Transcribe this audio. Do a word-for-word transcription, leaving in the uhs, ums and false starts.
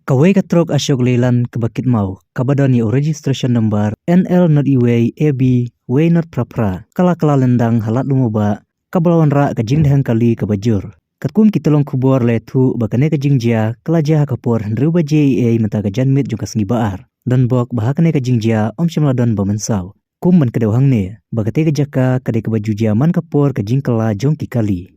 Kawei ka trok Ashok Leyland kaba kit maw, kaba don ïa u registration number N L not iwei A B wei not phra phra, ka la kylla lyndang ha Lad Lumobah, kaba la wanrah ka jingdheng kali kaba jur. Katkum ki tyllong khubor la ïathuh ba kane ka jingjia ka la jia ha ka por hynriew baje eiei mynta ka janmiet jong ka sngi ba ar. Donbok ba ha kane ka jingjia ym shym la don ba mynsaw. Kum ban kdew hangne ba katei ka jaka ka dei kaba ju jia man ka por ka jingkylla jong ki kali.